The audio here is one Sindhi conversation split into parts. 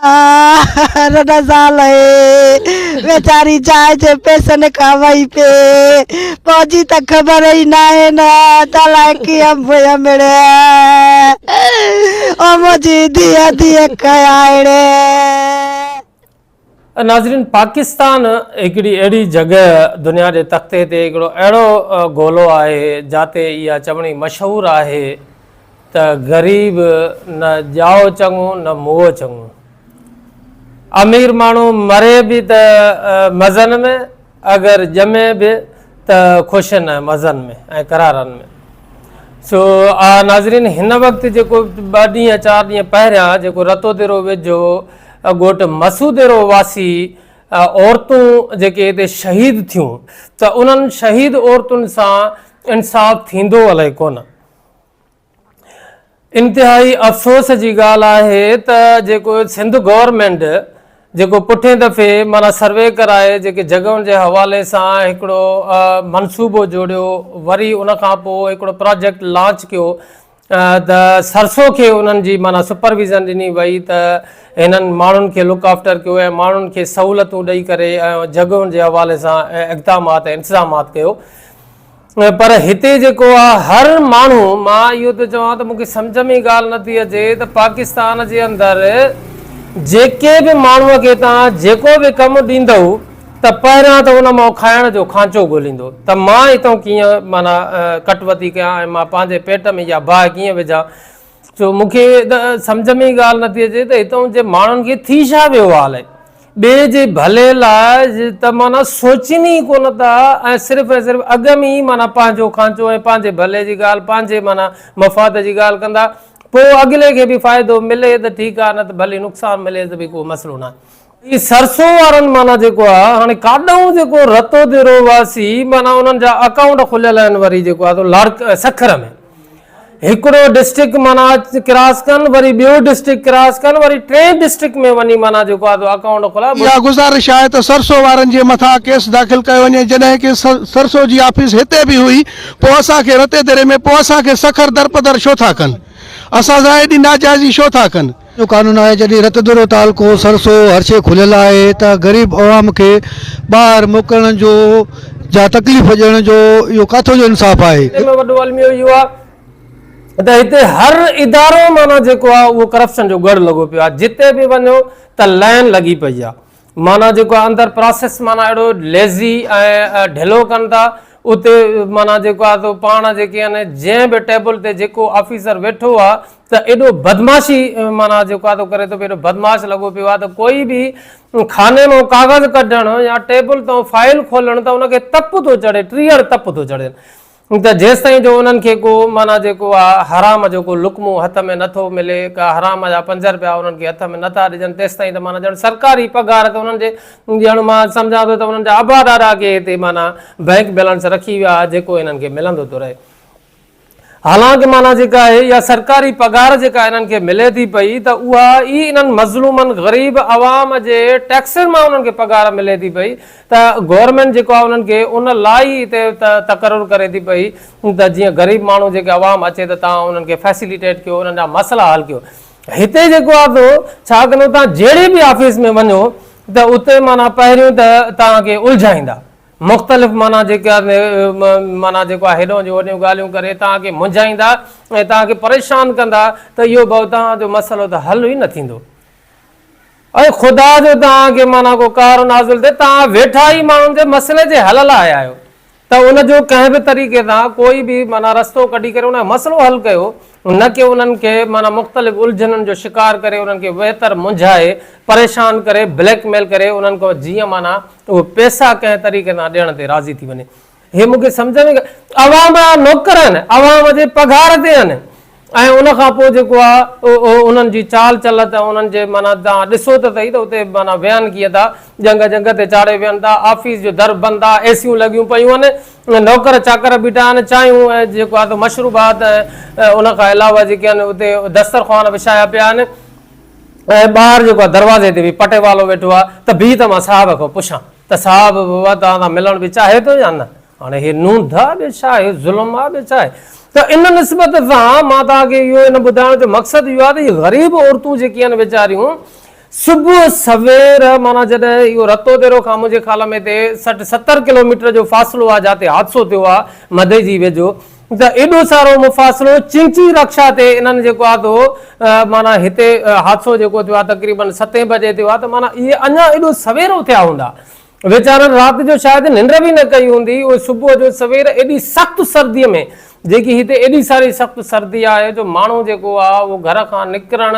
رڙ زال اي ويچاري چانهه جي پئسن کان وئي پي پوجي ته خبر ئي ناهي نه ته الائي ڪيئن پئي مڙي او منهنجي ڌيء ڌيء ڪيائڙي. ناظرين پاڪستان هڪڙي اهڙي جڳهه دنيا جي تختي تي هڪڙو اهڙو گولو آهي جاتي اها چوڻي مشهور آهي ته غريب نه ڄائو چڱو نه موئو چڱو. امير ماڻهو مري به ته مزن ۾ اگر ڄمي به ته خوشين ۽ مزن ۾ ۽ قرارن ۾. سو ناظرين هن وقت جيڪو ٻه ڏينهن چار ڏينهن پهريان جيڪو رتوديرو ويجهو ڳوٺ مسوديرو واسي عورتون جيڪي هتي شهيد ٿيون ته انهن شهيد عورتن سان انصاف ٿيندو الائي ڪونه. انتهائي افسوس جي ڳالهه آهي ته جيڪو سنڌ گورنمينٽ جيڪو پٺين دفعي معنيٰ سروي ڪرائي جيڪي جڳهن جي حوالي سان هڪڙو منصوبو جوڙيو وري ان کان پوء هڪڙو پراجيڪٽ لانچ ڪيو ته سرسو کي انهن جي معنيٰ سپرويزن ڏني وئي ته هنن ماڻهن کي لڪ آفٽر ڪيو ۽ ماڻهن کي سهولتون ڏئي ڪري ۽ جڳهن جي حوالي سان اقدامات ۽ انتظامات ڪيو پر هتي جيڪو آ هر ماڻهو مان اهو ٿو چوان ته مونکي سمجهه ۾ ڳالهه نٿي اچي ته پاڪستان جي اندر جيڪي به ماڻهو کي تان جيڪو به ڪم ڏيندو ته پهريان ته ان مان کائڻ جو کانچو ڳوليندو ته مان هتان ڪيئن معنيٰ ڪٽوتي ڪيان ۽ مان پنهنجي پيٽ ۾ اها باهه ڪيئن وجهان سو مون کي ته سمجهه ۾ ئي ڳالهه نٿي اچي ته هتان جي ماڻهن کي ٿي ڇا ويو آ الائي ٻئي جي ڀلي لاء ته معنيٰ سوچين ئي ڪونه ٿا ۽ صرف ۽ صرف اڳ ۾ ئي معنيٰ پنهنجو کانچو ۽ پنهنجي ڀلي جي ڳالهه پنهنجي معنيٰ مفاد جي ڳالهه ڪندا پوء اڳلي کي به فائدو ملي ته ٺيڪ آ نه ته ڀلي نقصان ملي ته به ڪو مسئلو ناهي. هي سرسو وارن معنيٰ جيڪو آ هاڻي ڪاڏئون جيڪو رتو ديرو واسي معنيٰ انهن جا اڪائونٽ کليل آهن وري جيڪو آ سو لاڙڪ سکر ۾ هڪڙو ڊسٽرڪٽ معنيٰ ڪراس ڪن وري ٻيو ڊسٽرڪٽ ڪراس ڪن وري ٽئين ڊسٽرڪٽ ۾ وڃي معنيٰ جيڪو آ سو اڪائونٽ کولائي. اها گذارش آهي ته سرسو وارن جي مٿان ڪيس داخل ڪيو وڃي جڏهن ڪي سرسو جي آفيس هتي به هئي پوء اسان کي رتي دري ۾ پوء اسان کي سکر درپدر ڇو ٿا ڪن اسان سان ايڏي ناجائزي ڇو ٿا ڪن. جو قانون آهي جڏهن رت درو تعلقو سرسو هر شيء کليل آهي ته غريب عوام کي ٻاهر موڪلڻ جو جا تڪليف ڏيڻ جو اهو ڪاٿو جو انصاف آهي. ۾ وڏو الميو اهو آهي ته هتي هر ادارو معنيٰ جيڪو آهي اهو ڪرپشن جو ڳڙهه لڳو پيو آهي جتي به وڃو ته لائن لڳي پئي آهي معنيٰ جيڪو آهي اندر پراسيس معنيٰ اهڙو ليزي ۽ ڍلو ڪن ٿا اتي معنيٰ جيڪو آهي سو پاڻ جيڪي آهن جنهن به ٽيبل تي جيڪو آفيسر ويٺو آهي ته ايڏو بدمعاشي معنيٰ جيڪو آهي سو ڪري ٿو پيو ايڏو بدمعاش لڳو پيو آهي ته ڪوئي به خاني مان ڪاغذ ڪڍڻ يا ٽيبل تان فائل کولڻ ته ان کي تپ ٿو چڙهي ٽيهڙ تپ ٿو چڙهي ته جيستائين جو انهن کي ڪو معنيٰ جيڪو آ حرام جو ڪو لقمو هٿ ۾ نٿو ملي، ڪا حرام جا پنج رپيا انهن کي هٿ ۾ نٿا ڏجن، تيستائين ته معنيٰ ڄڻ سرڪاري پگهار ته انهن جي ڄڻ مان سمجهان ٿو ته انهن جا ابا ڏاڏا ڪي هتي معنيٰ بئنڪ بيلنس رکي ويا جيڪو انهن کي ملندو ٿو رهي. حالانڪ معنيٰ جيڪا آهي اها سرڪاري پگهار جيڪا انهن کي ملي ٿي پئي ته اها ئي انهن مظلومن غريب عوام جي ٽيڪسن مان انهن کي پگهار ملي ٿي پئي ته گورنمينٽ جيڪو آهي انهن کي ان لاء ئي هتي تقرر ڪري ٿي پئي ته جيئن غريب ماڻهو جيڪي عوام اچي ته توهان انهن کي فيسليٽيٽ ڪيو انهن جا مسئلا حل ڪيو هتي جيڪو آهي سو ڇا ڪندو توهان جهڙي به آفيس ۾ وڃو ته اتي معنيٰ پهريون ته توهان کي الجهائيندا مختلف معنيٰ جيڪا معنيٰ جيڪو آهي هيڏانهن جون هوڏانهن ڳالهيون ڪري توهان کي منجهائيندا ۽ توهان کي پريشان ڪندا ته اهو ڀائو توهان جو مسئلو ته حل ئي نه ٿيندو. اي خدا جو توهان کي معنيٰ ڪو قهر نازل ٿئي توهان ويٺا ئي ماڻهن جي مسئلي جي حل لاء آيا آهيو ته ان جو ڪنهن به طريقي سان ڪوئي به معنيٰ رستو ڪڍي ڪري ان جو مسئلو حل ڪيو نه ڪي انهن کي معنيٰ مختلف الجهنن جو شڪار ڪري انهن کي ويتر منجهائي پريشان ڪري بليڪ ميل ڪري انهن کان جيئن معنيٰ اهي پئسا ڪنهن طريقي سان ڏيڻ تي راضي ٿي وڃي. هي مون کي سمجهه ۾ عوام جا نوڪر آهن، عوام جي پگهار تي آهن ۽ ان کان پوء جيڪو آهي اهو انهن جي چال چلت ۽ انهن جي معنيٰ توهان ڏسو ته سهي ته اتي معنيٰ ويهن ڪيئن ٿا، ڄنگهه ڄنگهه تي چاڙهي ويهن ٿا، آفيس جو در بند آهي، اي سيون لڳيون پيون آهن، نوڪر چاڪر بيٺا آهن، چانهيون ۽ جيڪو آهي سو مشروبات ۽ ان کان علاوه جيڪي آهن اتي دسترخوان وڇايا پيا آهن. ۽ ٻاهر جيڪو آهي دروازي تي به پٽيوالو ويٺو آهي ته بيهه ته مان صاحب کان پڇان ته صاحب بابا توهان سان ملڻ به چاهي ٿو يا نه؟ هاڻي هي نونڌ آهي ٻيو ڇا آهي ظلم آهي ٻيو ڇا آهي ته ان نسبت سان مان توهان کي اهو ان ٻڌائڻ جو مقصد اهو آهي ته هي غريب عورتون جيڪي آهن ويچاريون صبح سوير معنيٰ جڏهن اهو رتوديرو کان منهنجي خيال ۾ هتي 60 70 ڪلوميٽر جو فاصلو آهي جاتي حادثو ٿيو آهي مدئي جي ويجهو ته ايڏو سارو مفاصلو چنگچي رڪشا تي انهن جيڪو آهي تو معنيٰ هتي حادثو جيڪو ٿيو آهي تقريبن ستين بجي ٿيو آهي ته معنيٰ اهي اڃا ايڏو سوير اٿيا هوندا ويچارن رات جو شايد ننڊ به نه ڪئي هوندي اهي صبح جو سوير ايڏي سخت سردي ۾ جيڪي هتي ايڏي ساري سخت سردي آهي جو ماڻهو جيڪو آهي اهو گهر کان نڪرڻ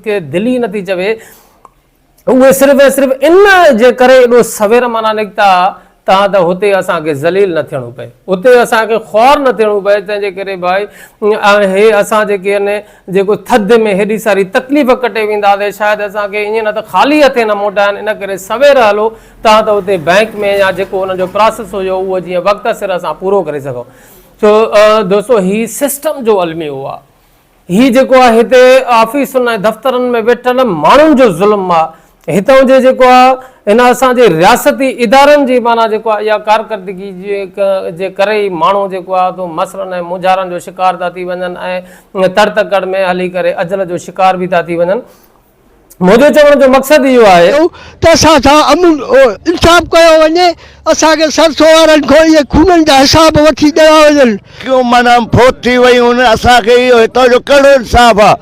کي دل ئي نٿي چوي اهي صرف ۽ صرف ان جي ڪري ايڏو سوير معنيٰ نڪتا تان ته هتي اسان کي ذليل نه ٿيڻو پئي، اتي اسان کي خوار نه ٿيڻو پئي، تنهن جي ڪري ڀائي هي اسان جيڪي آهن جيڪو ٿڌ ۾ هيڏي ساري تڪليف ڪٽي وينداسين شايد اسان کي ائين نه ته خالي هٿين نه موٽائن ان ڪري سوير هلو تان ته اتي بئنڪ ۾ يا جيڪو انهن جو پراسيس هيو اهو جيئن وقت سر اسان پورو ڪري سگهون. سو دوستو هي سسٽم جو الميو آهي. هي جيڪو آهي هتي آفيسن ۽ دفترن ۾ ويٺل ماڻهن جو ظلم آ هتان جي جيڪو آ هن اسان جي رياستي ادارن جي معنيٰ جيڪو آ اها ڪارڪردگي جي ڪري ئي ماڻهو جيڪو آ تو مسئلن ۽ مونجهارن جو شڪار ٿا ٿي وڃن ۽ تڙ تڪڙ ۾ هلي ڪري اجل جو شڪار به ٿا ٿي وڃن. منهنجو چوڻ جو مقصد اهو آهي. ته اسان سان امن انصاف ڪيو وڃي، اسان کي سرسو وارن کان اهي خونن جا حساب وٺي ڏنا وڃن. ڪيون معنيٰ فوت ٿي ويون آهن، اسان کي اهو هتان جو ڪهڙو انصاف آ،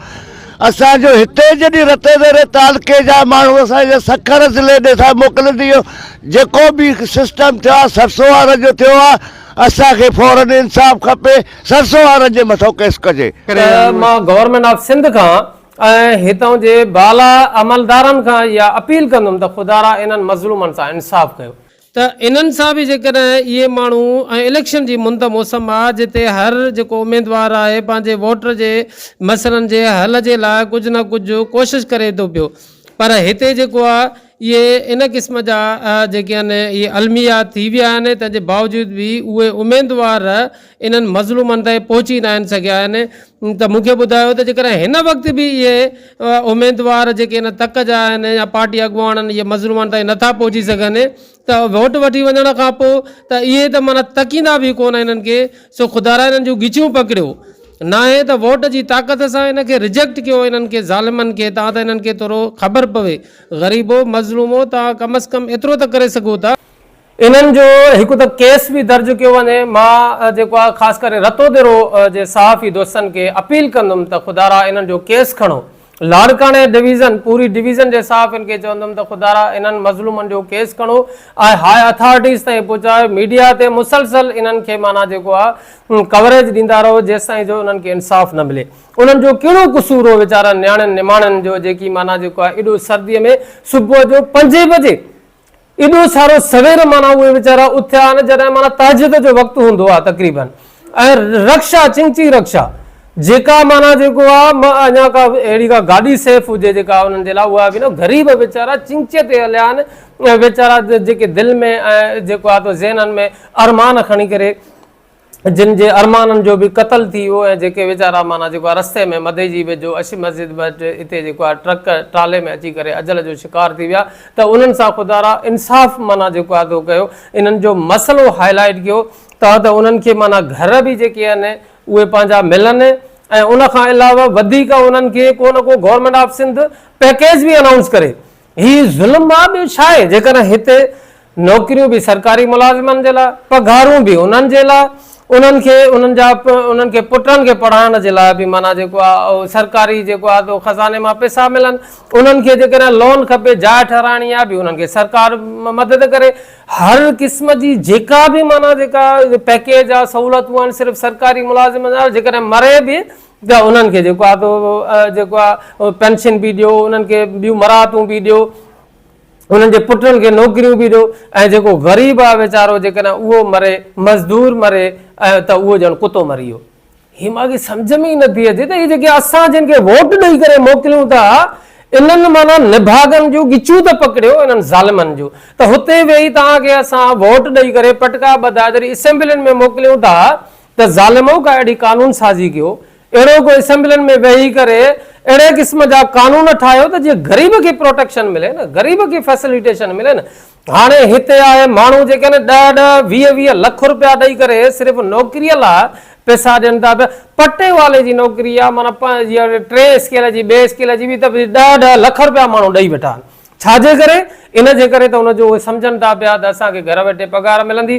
اسان جو هتي جڏهن رتيديري تعلقي جا ماڻهو اسان کي سکر ضلعي ڏي ٿا موڪلين ته اهو جيڪو به سسٽم ٿيو آ سرسو وارن جو ٿيو آ، اسان کي فورن انصاف کپي، سرسو وارن جي مٿو ڪيس ڪجي. ته مان گورنمينٽ آف سنڌ کان ۽ هتان جي بالا عملدارن کان اها اپيل ڪندم ته خدارا انهن مظلومن سان انصاف ڪيو. ته انهن سان به جيڪڏهن اهي ماڻهو ۽ اليڪشن جي مند موسم آ جتي هر جيڪو اميدوار آهي پنهنجي ووٽر جي مسئلن جي حل جي لاء ڪجهه نه ڪجهه ڪوشش ڪري ٿو پيو پر هتي جيڪو آ اهي ان قسم جا جيڪي آهن اهي الميا ٿي ويا آهن تنهن جي باوجود به اهي اميدوار انهن مظلومن تائين پهچي ناهن سگهيا آهن ته مون کي ٻڌايو ته جيڪڏهن هن وقت به اهي اميدوار جيڪي ان تڪ جا آهن يا پارٽي اڳواڻ آهن اهي مظلومن تائين نٿا پهچي سگهن ته ووٽ وٺي وڃڻ کان پوء ته اهي ته معنيٰ تڪيندا به ڪونه انهن کي سو خدارا انهن جون ڳچيون پڪڙيو ناهي ته ووٽ جي طاقت سان انهن کي رجيڪٽ ڪيو انهن کي ظالمن کي تان ته انهن کي ٿورو خبر پوي غريبو مظلومو توهان ڪم از ڪم ايترو ته ڪري سگهو ٿا. انهن جو هڪ ته ڪيس به درج ڪيو وڃي مان جيڪو آهي خاص ڪري رتوديرو جي صحافي دوستن کي اپيل ڪندم ته خدارا انهن جو ڪيس کڻو لاڙڪاڻي ڊويزن پوري ڊويزن جي صحافين کي چوندم ته خدارا انهن مظلومن جو ڪيس کڻو ۽ هاء اٿارٽيز تائين پهچايو ميڊيا تي مسلسل انهن کي معنيٰ جيڪو آهي ڪوريج ڏيندا رهو جيستائين جو انهن کي انصاف نه ملي. انهن جو ڪهڙو قصور هو ويچارن نياڻين نماڻين جو جيڪي معنيٰ جيڪو آهي ايڏو سرديء ۾ صبح جو پنجين بجي ايڏو سارو سوير معنيٰ اهي ويچارا اٿيا آهن جڏهن معنيٰ تهجد جو وقت هوندو آهي تقريبن ۽ رڪشا چنگچي رڪشا جيڪا معنيٰ جيڪو آهي اڃا ڪا اهڙي ڪا گاڏي سيف هجي جيڪا انهن جي لاء اها به نه غريب ويچارا چنگچي تي هليا آهن ۽ ويچارا جيڪي دل ۾ ۽ جيڪو آهي تو ذهنن ۾ ارمان کڻي ڪري جن جي ارمانن جو به قتل ٿي ويو ۽ جيڪي ويچارا معنيٰ جيڪو آهي رستي ۾ مدئجي ويجهو اشي مسجد وٽ اتي جيڪو آهي ٽرڪ ٽرالي ۾ اچي ڪري اجل جو شڪار ٿي ويا ته انهن سان خدارا انصاف معنيٰ جيڪو آهي تو ڪيو انهن جو مسئلو هائي لائيٽ ڪيو ته ته انهن کي معنيٰ گهر به جيڪي آهن اهي پنهنجا ملن ۽ ان کان علاوه وڌيڪ انهن کي ڪو نه ڪو گورنمينٽ آف سنڌ پيڪيج به انائونس ڪري هي ظلم آ ٻيو ڇا آهي جيڪڏهن هتي نوڪريون به سرڪاري ملازمن جي لاء پگهارون به انهن جي لاء انهن کي انهن جا انهن کي پٽن کي پڙهائڻ جي لاء به معنيٰ جيڪو آ سرڪاري جيڪو آ تو خزاني مان پئسا ملن انهن کي جيڪڏهن لون کپي جاء ٺهرائڻي آ به انهن کي سرڪار مدد ڪري هر قسم جي جيڪا به معنيٰ جيڪا پيڪيج آ سهولتون آهن صرف سرڪاري ملازمن جا جيڪڏهن مري به ته انهن کي جيڪو آ تو جيڪو آ پينشن به ڏيو انهن کي ٻيون مراعتون به ڏيو انهن جي پٽن کي نوڪريون به ڏيو ۽ جيڪو غريب آ ويچارو جيڪڏهن اهو مري مزدور مري ۽ ته اهو ڄڻ ڪتو مري ويو. هي مان کي سمجهه ۾ ئي نٿي اچي ته هي جيڪي اسان جن کي ووٽ ڏئي ڪري موڪليون ٿا انهن معنيٰ نڀاڳن جون ڳچيون ته پڪڙيو انهن ظالمن جون ته هتي ويهي توهان کي اسان ووٽ ڏئي ڪري پٽڪا ٻڌائي جڏهن اسيمبلين ۾ موڪليون ٿا ته ظالمؤ ڪا اهڙي قانون سازي ڪيو، اهڙو ڪو اسيمبلين ۾ ويهي ڪري اهڙي قسم جا قانون ٺاهيو ته جيئن غريب کي پروٽيڪشن ملي نه، غريب کي فيسليٽيشن ملي نه. هاڻي هتي آهي ماڻهو جيڪي آهن ڏهه ڏهه ويهه ويهه لک روپيا ڏئي ڪري صرف نوڪريء لاء پئسا ڏين ٿا پيا پٽيوالي جي نوڪري آ معنيٰ ٽي اسڪيل جي ٻي اسڪيل جي به ته ڏهه ڏهه لک روپيا ماڻهو ڏئي ويٺا آهن ڇا جي ڪري ان جي ڪري ته ان جو اهي سمجهن ٿا پيا ته اسان کي گهر ويٺي پگهار ملندي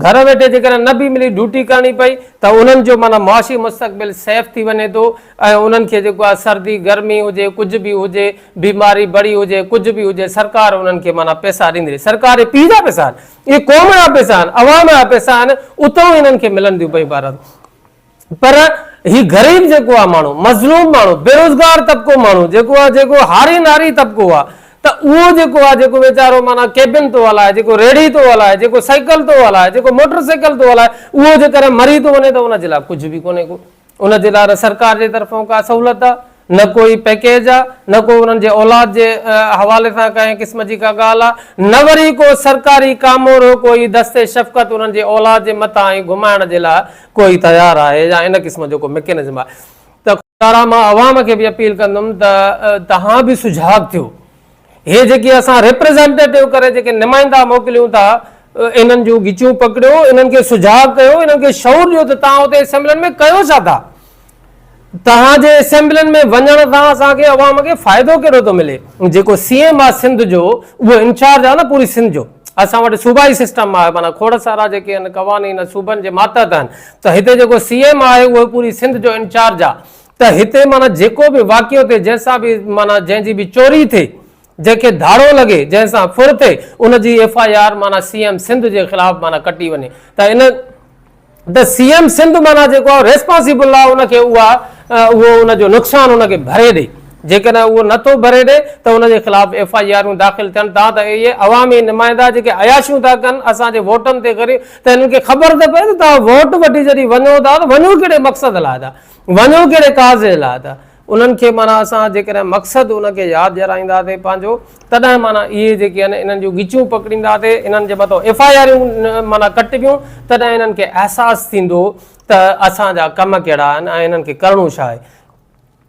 گهر ويٺي جيڪڏهن نه به ملي ڊيوٽي ڪرڻي پئي ته انهن جو معنيٰ معاشي مستقبل سيف ٿي وڃي ٿو ۽ انهن کي جيڪو آهي سردي گرمي هجي ڪجهه به هجي بيماري بڙي هجي ڪجهه به هجي سرڪار انهن کي معنيٰ پئسا ڏيندي رهي سرڪار جي پيء جا پئسا آهن اهي قوم جا پئسا آهن عوام جا پئسا آهن اتان انهن کي ملن ٿيون پيون بهرحال پر هي غريب جيڪو آهي ماڻهو، مظلوم ماڻهو، بيروزگار طبقو ماڻهو جيڪو آهي جيڪو هاري ناري طبقو آهي ته اهو جيڪو آهي جيڪو ويچارو معنيٰ ڪيبن ٿو هلائي، جيڪو ريڙهي ٿو هلائي، جيڪو سائيڪل ٿو هلائي، جيڪو موٽر سائيڪل ٿو هلائي اهو جيڪڏهن مري ٿو وڃي ته ان جي لاء ڪجهه به ڪونهي ڪو ان جي لاء نه سرڪار جي طرفان ڪا سهولت آهي نه ڪوئي پيڪيج آ، نه ڪو انهن جي اولاد جي حوالي سان ڪنهن قسم جي ڪا ڳالهه آ، نه وري ڪو سرڪاري ڪامورو ڪوئي دست شفقت انهن جي اولاد جي مٿان ائين گهمائڻ جي لاء ڪوئي تيار آهي يا ان قسم جو ڪو ميڪنزم آهي ته خدارا مان عوام کي به اپيل ڪندم ته توهان به سجاڳ ٿيو هي جيڪي اسان ريپريزينٽيٽو ڪري جيڪي نمائندا موڪليون ٿا انهن جون ڳچيون پڪڙيو انهن کي سجاڳ ڪيو انهن کي شعور ڏيو ته توهان اتي اسيمبلين ۾ ڪيو ڇا ٿا توهان جي اسيمبلين ۾ وڃڻ سان اسان کي عوام کي فائدو ڪهڙو ٿو ملي؟ جيڪو سي ايم آ سنڌ جو اهو انچارج آ نه پوري سنڌ جو اسان وٽ صوبائي سسٽم آهي معنيٰ کوڙ سارا جيڪي آهن قوانين صوبن جي ماتحت آهن ته هتي جيڪو سي ايم آهي اهو پوري سنڌ جو انچارج آ ته هتي معنيٰ جيڪو به واقعو ٿئي جنهن سان به معنيٰ جنهن جي به چوري ٿئي جنهن کي ڌاڙو لڳي جنهن سان ڦر ٿئي ان جي ايف I R معنيٰ سي ايم سنڌ جي خلاف معنيٰ ڪٽي وڃي ته ان ته سي ايم سنڌ معنيٰ جيڪو آهي ريسپانسيبل آهي ان کي اها اهو ان جو نقصان ان کي ڀري ڏئي جيڪڏهن اهو نٿو ڀري ڏئي ته ان جي خلاف ايف I آرون داخل ٿين ٿا ته اهي عوامي نمائندا جيڪي عياشيون ٿا ڪن اسان جي ووٽن تي غريب ته هنن کي خبر ته پئي ته توهان ووٽ وٺي جڏهن وڃو ٿا ته وڃو ڪهڙي مقصد لاء ٿا وڃو ڪهڙي ڪاز جي لاء ٿا انهن کي معنيٰ اسان جيڪڏهن مقصد ان کي ياد ڏيارائينداسين پنهنجو تڏهن معنيٰ اهي جيڪي آهن انهن جون ڳچيون پڪڙينداسين انهن جي مٿان ايف I آريون معنيٰ ڪٽبيون تڏهن انهن کي احساس ٿيندو ته اسان جا ڪم ڪهڙا آهن ۽ انهن کي ڪرڻو ڇا آهي.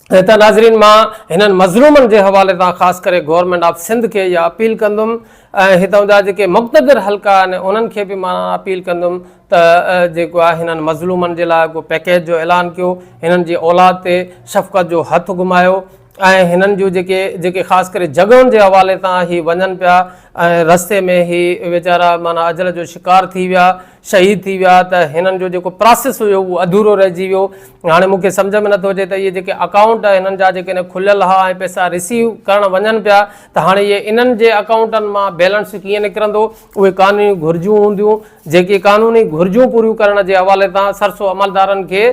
ته ناظرين مان هنن مظلومن جي حوالي سان خاص ڪري گورنمينٽ آف سنڌ کي اها اپيل ڪندم ۽ هتان جا جيڪي مقتدر حلقا آهن انهن کي به مان اپيل ڪندم ته جيڪو آهي هنن مظلومن جي لاء ڪو پيڪيج جو اعلان ڪيو هنن جي اولاد تي شفقت جو هٿ گهمايو ۽ هنن جون جيڪي جيڪي خاص ڪري جڳهن جي حوالي سان هي وڃن پيا ۽ رستي ۾ هي ويچارا معنيٰ اجل جو شڪار ٿي ويا شهيد ٿي ويا ته هنن جو جيڪو پراسيس هيو اهو اڌورو رهجي ويو هاڻي مون کي سمجهه ۾ نٿو اچي ته اهي جيڪي اڪائونٽ هنن جا جيڪڏهن کليل ها ۽ پئسا رسيو ڪرڻ وڃن پيا ته هاڻي اهي انهن جي اڪائونٽن مان بيلنس ڪيئن نڪرندو اهي قانوني گهرجون هونديون جيڪي قانوني گهرجون پوريون ڪرڻ جي حوالي سان سرسو عملدارن کي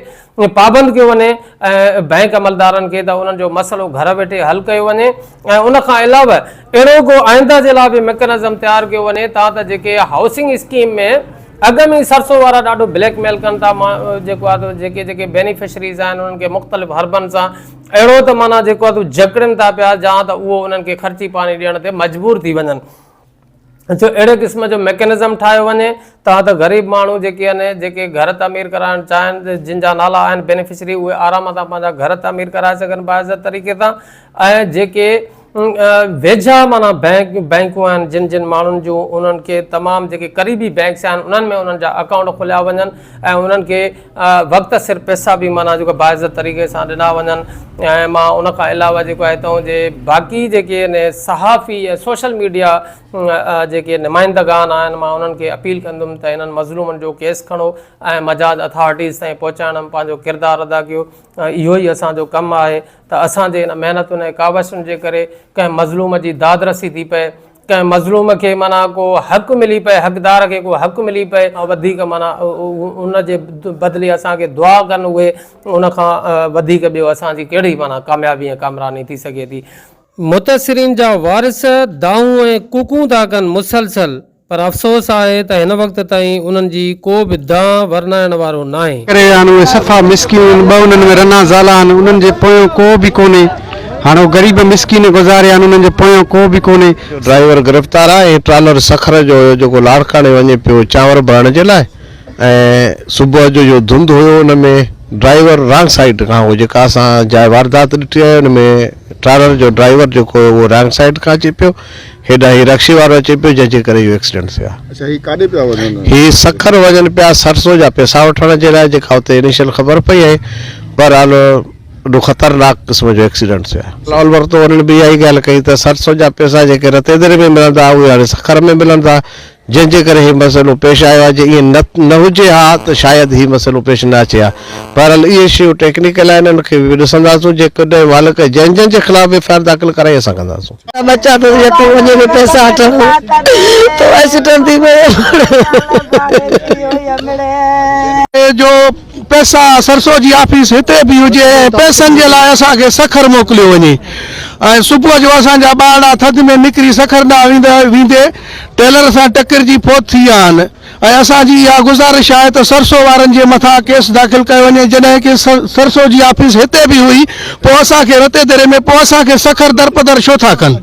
پابند ڪيو وڃي ۽ بئنڪ عملدارن کي ته انهن جو مسئلو گهر ويٺي حل ڪيو وڃي ۽ ان کان علاوه اهڙو ڪو آئنده جي لاء به ميڪنزم تيار ڪيو وڃي تان ته جيڪي هائوسنگ اسڪيم ۾ اڳ ۾ ئي سرسو وارا ڏاڍو بليڪ ميل ڪن ٿا جيڪو آهي ته جيڪي جيڪي بينيفشريز آهن انهن کي مختلف حربن سان اهڙو ته معنيٰ جيڪو آهي ته جڪڙين ٿا پيا جان ته اهو انهن کي خرچي پاڻي ڏيڻ تي مجبور ٿي وڃن جو اهڙي قسم جو ميڪنزم ٺاهيو وڃي تان ته غريب ماڻهو جيڪي آهن جيڪي گهر تعمير ڪرائڻ چاهين جن جا نالا آهن بينيفشري اهي آرام سان پنهنجا گهر تعمير ڪرائي سگهن باعزت طريقي سان ۽ جيڪي ويجها معنيٰ بينڪ بينڪون آهن جن جن ماڻهن جون انهن کي تمام جيڪي قريبي بينڪس آهن انهن ۾ انهن جا اڪائونٽ کوليا وڃن ۽ انهن کي وقت سر پئسا به معنيٰ جيڪو باعزت طريقي سان ڏنا وڃن ۽ مان ان کان علاوه جيڪو آهي هتان جي باقي جيڪي آهن صحافي ۽ سوشل ميڊيا جيڪي نمائندگان آهن مان انهن کي اپيل ڪندم ته انهن مظلومن جو ڪيس کڻو ۽ مجاز اٿارٽيز تائين پهچائڻ ۾ پنهنجو ڪردار ادا ڪيو ۽ اهو ئي اسان جو ڪم آهي ته اسان جي ان محنتن ۽ ڪاوشن جي ڪري ڪنهن مظلوم جي داد رسي ٿي پئي ڪنهن مظلوم کي معنيٰ ڪو حق ملي پئي، حقدار کي ڪو حق ملي پئي، وڌيڪ معنيٰ ان جي بدلي اسان کي دعا ڪن اهي، ان کان وڌيڪ ٻيو اسان جي ڪهڙي معنيٰ ڪاميابي ۽ ڪامراني ٿي سگهي ٿي. متاثرين جا وارث دانهون ۽ ڪوڪون ٿا ڪن مسلسل پر افسوس آهي ته هن وقت تائين انهن جي ڪو به دانهن ورنائڻ وارو ناهي. ڪري ويا آهن اهي صفا مسڪين آهن ٻه انهن ۾ رنا زالا آهن انهن جي پويان ڪو به ڪونهي هاڻ اهي غريب مسڪين گذاريا آهن انهن جي پويان ڪو به ڪونهي. ڊرائيور گرفتار آهي هي ٽرالر سکر جو هيو جيڪو لاڙڪاڻي وڃي پيو چانور ڀرڻ جي لاء ۽ صبح جو جو ڌنڌ هيو ان ۾ ڊرائيور رانگ سائيڊ کان هو جيڪا اسان جاء واردات ڏٺي آهي ان ۾ ٽرالر جو ڊرائيور جيڪو هو اهو رانگ سائيڊ کان اچي پيو هيڏانهن هي رڪشي وارو اچي پيو جنهن جي ڪري اهو ايڪسيڊنٽ ٿيو آهي. اڇا هي ڪاڏي پيا وڃن؟ هي سکر وڃن پيا سرسو جا پئسا وٺڻ جي لاء جيڪا اتي انيشل خبر پئي آهي بهرحال وڏو خطرناڪ قسم جو ايڪسيڊنٽ ٿيو آهي. لاول ورتو انهن به اها ئي ڳالهه ڪئي ته سرسو جا پئسا جيڪي رتيدري ۾ ملندا اهي هاڻي سکر ۾ ملن ٿا جنهن جي ڪري هي مسئلو پيش آيو آهي جي ائين نه نه هجي ها ته شايد هي مسئلو پيش نه اچي ها بهرحال اهي شيون ٽيڪنيڪل آهن ان کي به ڏسنداسون جيڪڏهن مالڪ جنهن جنهن جي خلاف به ايف I R داخل ڪرائي اسان ڪنداسون. ٻچا ته يتيم وڃي به پئسا وٺڻ تو ايڪسيڊنٽ ٿي ويو. جو پئسا سرسو جي آفيس هتي به هجي ۽ پئسن جي لاء اسان کي سکر موڪليو وڃي ۽ صبح جو اسان جا ٻارڙا ٿڌ ۾ نڪري سکر ڏانهن ويندي ٽيلر سان ٽڪرجي فوت ٿي ويا آهن ۽ اسان جي اها گذارش آهي ته سرسو وارن جي مٿان ڪيس داخل ڪيو وڃي جڏهن ڪي سرسو جي آفيس هتي به هئي پوء اسان کي رتي دري ۾ پوء اسان کي سکر درپدر ڇو ٿا ڪن.